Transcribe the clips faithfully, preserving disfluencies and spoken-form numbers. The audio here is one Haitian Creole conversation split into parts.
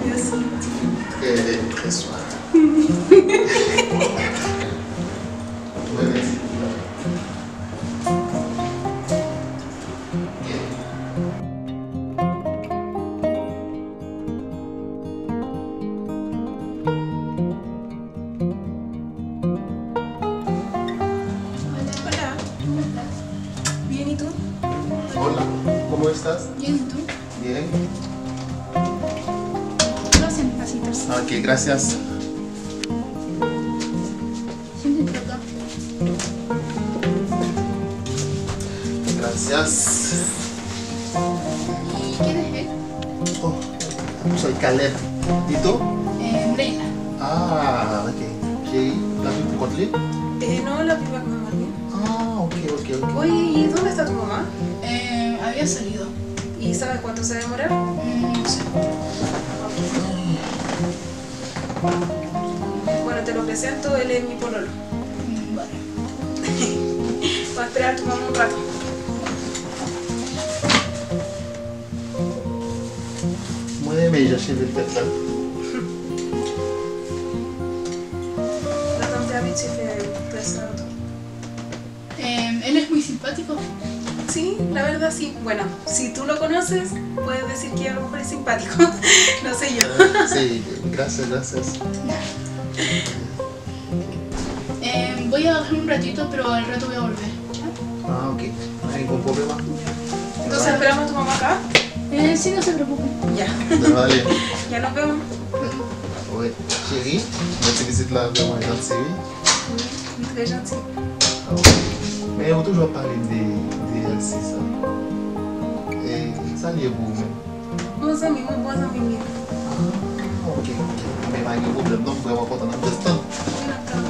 Merci. Très, très soir. Hola. Bien, ¿y tú? Hola, ¿cómo estás? Bien, ¿y tú? Bien. Gracias, pasitos. Ok, gracias. Siéntate acá. Gracias. ¿Y quién es él? Oh, soy Caleb. ¿Y tú? Eh, Brenda. Ah, ok. Cheri, l ap viv pou kont li? Eh, non, l ap viv ak manman li. Ah, ok, ok, ok. Oui, ¿y dónde está tu mamá? Eh, había salido. ¿Y sabes cuánto se va a demorar? Mm, no sé. Bueno, te lo presento, él es mi pololo. Mm, bueno. Va a esperar a tu mamá un rato. Mwen renmen jan cheve l fèt la. Madanm te abitye fè trè sa tou. Em, él es muy simpático. Sí, la verdad sí. Bueno, si tú lo conoces, puedes decir que a lo mejor es simpático. No sé yo. Sí, gracias, gracias. Em, voy a bajar un ratito, pero al rato voy a volver. ¿Ya? Ah, ok. No hay ningún problema. Entonces esperamos a tu mamá acá. Eh, sí, no se preocupe. Ya. Vale. Ya nos vemos. Wi, cheri, mwen ti pitit la vrèman janti, wi. Wi, li trè janti. Ah, wi. Men ou toujou ap pale de, de Elsie sa. E sa l ye pou ou menm? Bon zanmi m, wi, bon zanmi m ye. Ah, ok, ok. Men pa gen pwoblèm non, m vrèman kontan, n ap just tann. Wi, n ap tann.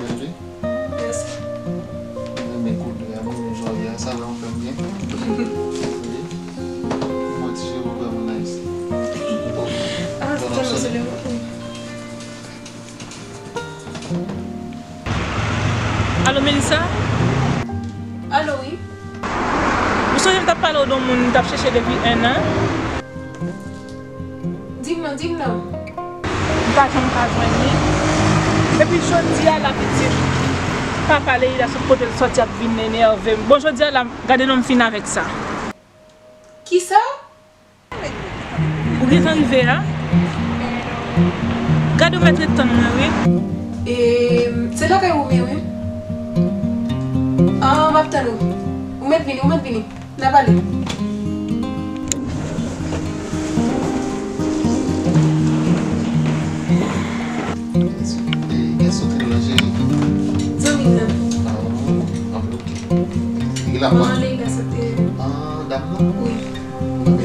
Bèl wi. Mèsi. Mwen renmen koulè a, mwen renmen jan w ye a, sa vrèman fè m byen. Wi. Bon ti cheve vrèman nice. Ah, bon, tèlman se le mot. Alo, Melissa? Alo, wi. Ou sonje m t ap pale w de yon moun m t ap chèche depi enn an? Di m non, di m non. M pa janm ka jwenn li. Epi jodi a la, pitit, papa Leila sot kote l sòti ap vin enève m. Bon, jodi a la, gade non m fin avèk sa. Kisa? Ou gentan rive a? Gade w mèt ret tann mwen, wi. E, se lakay ou m ye, wi. An, m ap tann ou. Ou mèt vini, ou mèt vini. N a pale. Zanmi m nan. Manman Leila sot. Ah, dam nan? Wi.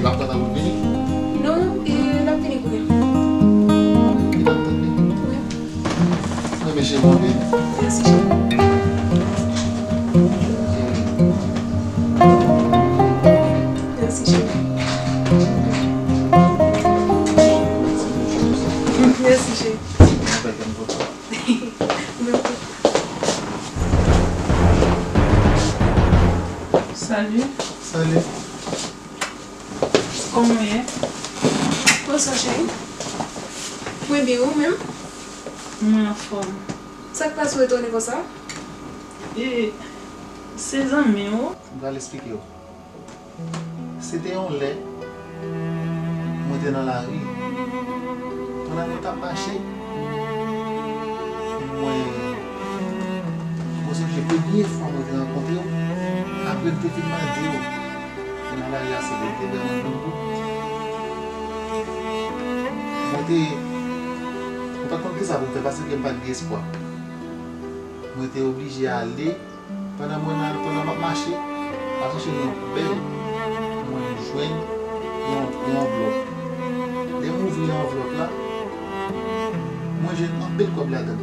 L ap pran nan wout vini? Non, e, l ap vini kounye a. Li p ap tann li? Wi. Mwen renmen cheve w byen. Mèsi, cheri. Mèsi, cheri. Mèsi, cheri. Ou menm tou. Salut. Salut. Kòman w ye? Bonswa, cheri. Mwen byen, ou menm? Mwen anfòm. Sa k pase w etone konsa? E, se zanmi w. M pral esplike w. Se te yon lè, mwen te nan lari. Pandan mwen t ap mache, mwen, mwen sonje premye fwa mwen te rankontre w, apre m te fin mande w. Mwen nan lari a, se vre, te vrèman grenn gou. Mwen te, mwen pa t konn kisa pou m fè, paske m pa t gen espwa. Mwen te oblije ale. Pandan mwen nan, pandan m ap mache, m ap chèche nan yon poubèl, mwen jwenn yon, yon anvlòp. Lè m ouvri anvlòp la, mwen jwenn anpil kòb ladan l.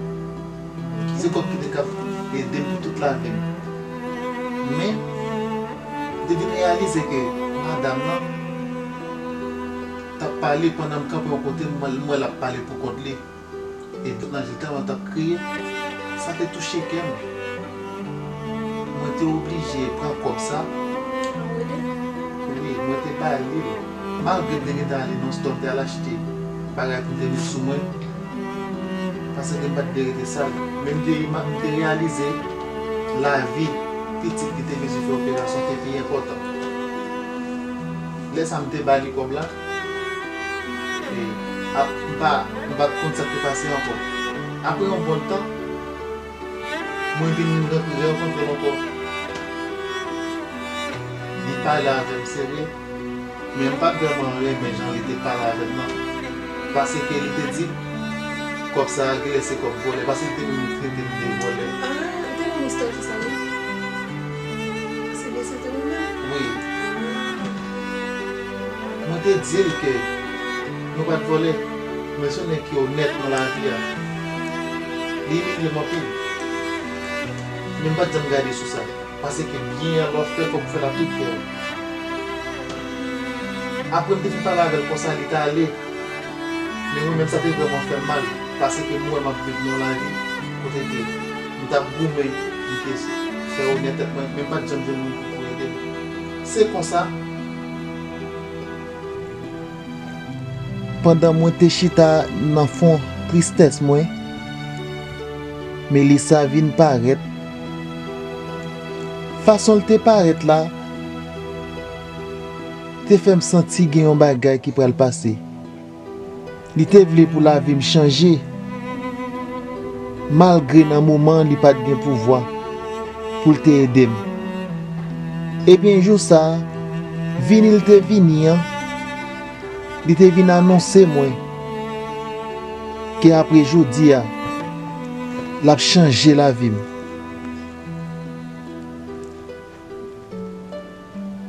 Se kòb ki te kab ede m pou tout lavi m. Men, m te vin reyalize ke madanm nan t ap pale pandan m kanpe yon kote, m wè, m wè l ap pale pou kont li. E dout nan je l tèlman t ap kriye, sa te touche kè m. Mwen te oblije pran kòb sa. Wi, mwen te ba li l. Malgre m te gentan ale nan stò, m te al achte bagay pou m te met sou mwen. Paske m pa t vle rete sal. Men m te, m te reyalize lavi pitit ki te bezwen fè operasyon te pi enpòtan. Lè sa a m te ba li kòb la. E, ap, m pa, m pa t konn sa k te pase ankò. Apre yon bon tan, mwen vin rankontre l ankò. Li pale avè m, se vre. Men m pa t vrèman renmen jan li te pale avè m nan. Paske li te di, kòb sa a genlè se kòb vòlè. Paske li te menm trete m de vòlè. Ah, ou te konn istwa sa, wi. Se de sa te konn menm? Wi. Ah. Mwen te di l ke nou pa t vòlè. Men se yon nèg ki onèt nan lavi a. Li imilye m anpil. Men m pa t janm gade sou sa. Paske byen an, lè w fè, fòk ou fè l ak tout kè w. Apre m te fin pale avè l konsa, li t ale. Men mwen menm, sa te vrèman fè m mal. Paske m wè m ap viv nan yon lavi kote ke m t ap goumen, m te fè onèt tèt mwen, men m pa t janm jwenn moun pou, pou ede m. Se konsa, pandan mwen te chita nan fon tristès mwen, Melissa vin parèt. Fason l te parèt la te fè m santi gen yon bagay ki pral pase. Li te vle pou lavi m chanje, malgre nan moman an li pa t gen pouvwa pou l te ede m. Ebyen, jou sa a, vini l te vini an, li te vin anonse mwen ke apre jodi a, l ap chanje lavi m.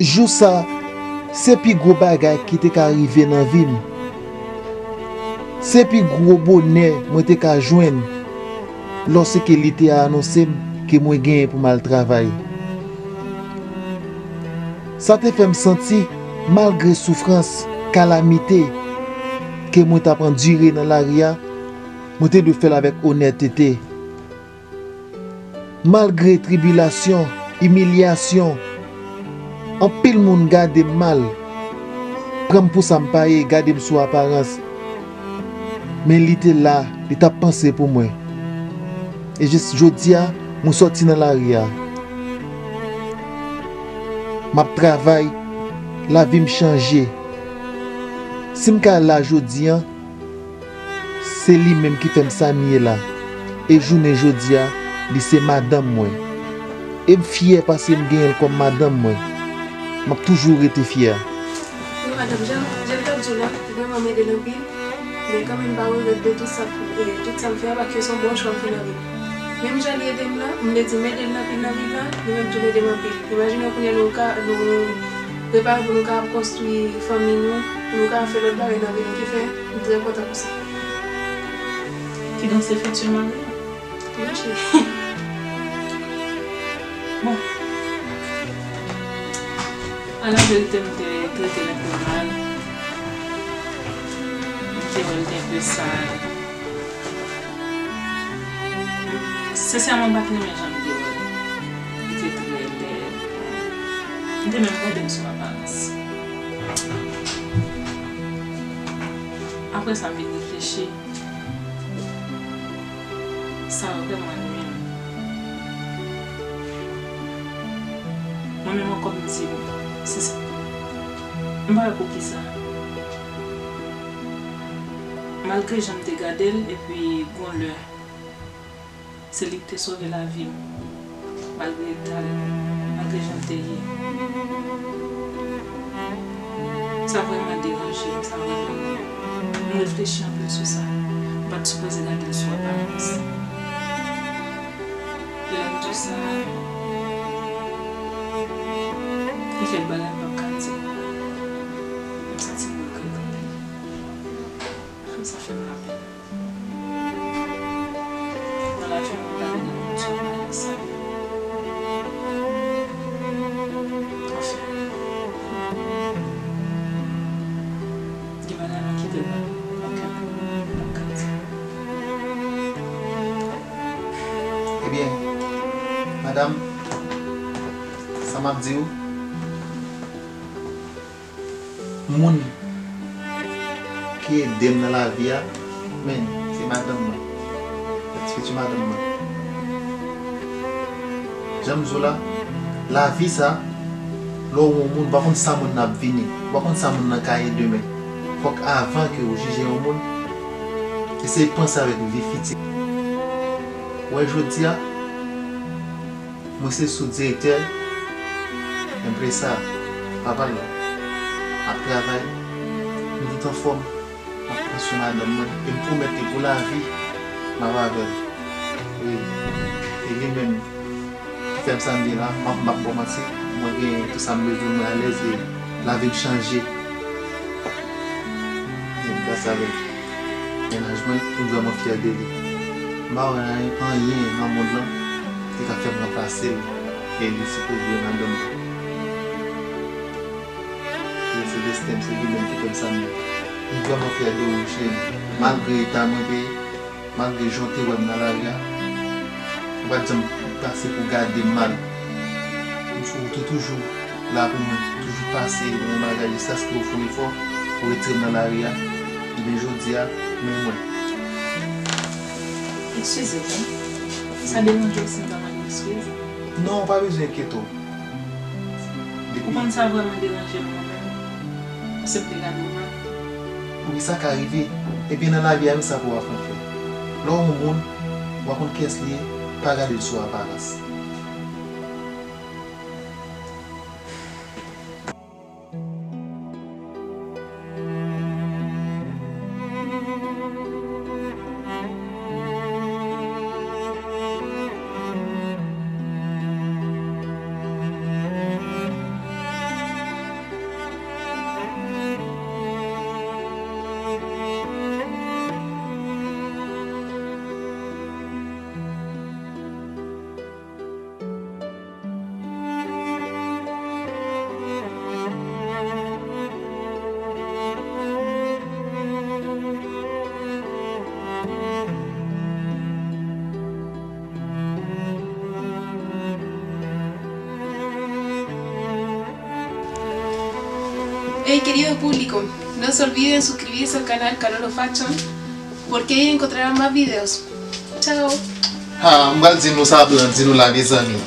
Jou sa, se pi gwo bagay ki te ka rive nan vi m. Se pi gwo bonè mwen te ka jwenn lòske li te anonse m ke mwen genyen pou m al travay. Sa te fè m santi, malgre soufrans, kalamite ke mwen t ap andire nan lari a, mwen te dwe fè l avèk onètete. Malgre tribilasyon, imilyasyon, anpil moun gade m mal, pran m pou sa m pa ye, gade m sou aparans. Men li te la, li t ap panse pou mwen. E jis jodi a, mwen sòti nan lari a. M ap travay, lavi m chanje. Si m ka la jodi a, se li menm ki fè m sa m ye la. E jounen jodi a, li se madanm mwen. E m fyè paske m genyen l kòm madanm mwen. M ap toujou rete fyè. Wi, madanm, jan, jan m t ap di w la, vrèman m ede l anpil. Men kanmenm, m pa regrèt de tout sa, e, tout sa m fè a, paske se yon bon chwa m fè nan vi m. Menm jan li ede m nan, m vle di m ede l anpil nan vi l la, li menm tou l ede m anpil. Imajine w kounye a nou ka, nou prepare pou nou ka konstwi fanmi nou, pou nou ka fè lòt bagay nan vi nou, ki fè m trè kontan pou sa. Kidonk se fiti mari w? Wi, cheri. Bon. Alaverite, m te trete l enpe mal. M te wè l te enpe sal. Sensèman, m pa t renmen jan m te wè l. Li te trè lèd. M te menm gade m sou aparans. Apre sa, m vin reflechi. Sa vrèman nwi m. Mwen menm ankò m di m, si se, m pa wè poukisa. Malgre jan m te gade l, epi gon lè, se li ki te sove lavi m. Malgre talè, malgre jan l te ye. Sa vrèman deranje m, sa vrèman nwi m. M reflechi anpil sou sa. M pa t sipoze gade l sou aparans. Lè m di sa, gen kèk bagay m p ap ka di. M santi m regrèt anpil. Sa fè m lapenn. Nan lavi m, m pa vin nan moun sou bagay sa yo. Anfen. Gen bagay m Ebyen, madanm, sa m ap di w, moun ki ede m nan lavi a, men, se madanm mwen. Se ti fiti madanm mwen. Jan m di w la, lavi sa, lè w wè yon moun, ou pa konn sa moun nan ap vini, ou pa konn sa moun nan ka ye demen. Fòk avan ke ou jije yon moun, eseye panse avèk vi fiti. Ou wè jodi a, mwen se sou direktè, men apre sa, papa l la ap travay, nou tout anfòm, m ap pran swen madanm mwen, e m pwomèt ke pou lavi, m ap avè l. Wi, e li menm ki fè m sa m ye la, m ap, m ap ba w manti, mwen gen tout sa m bezwen, mwen alèz, e lavi m chanje. E gras avèk mennaj mwen, m vrèman fyè de li. M pa wè anyen, anyen nan mond lan ki ka fè m ranplase l, e li sipoze madanm mwen. Se, se desten m, se li menm ki fè m sa m ye. M vrèman fyè de ou, cheri. Malgre eta mwen te ye, malgre jan w te wè m nan lari a, ou pa t janm pase pou gade m mal. Ou, ou te toujou la pou mwen, toujou pase yon bagay jiskaske ou fè yon efò pou retire m nan lari a. Ebyen, jodi a, men mwen. Eskize m, wi. Sa deranje w si m ta mande w eskiz? Non, ou pa bezwen enkyete w. Depi... Ou konn sa vrèman deranje m mwen menm? Paske m te gade w mal. Wi, sa ka rive. Ebyen, nan lavi a, menm sa pou w aprann fè. Lè w wè yon moun, w pa konn kiyès li ye, pa gade l sou aparans. Hey, querido público, no se olviden suscribirse al canal Calolo Fashion, porque ahí encontrarán más videos. Chao. Ha, m pral di nou sa Blan di nou la, mezanmi.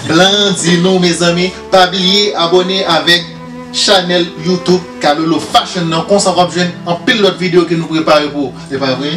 Blan di nou, mezanmi, pa bliye abòne avèk chanèl YouTube Calolo Fashion nan, konsa w ap jwenn anpil lòt videyo ke nou prepare pou ou. Se pa vre?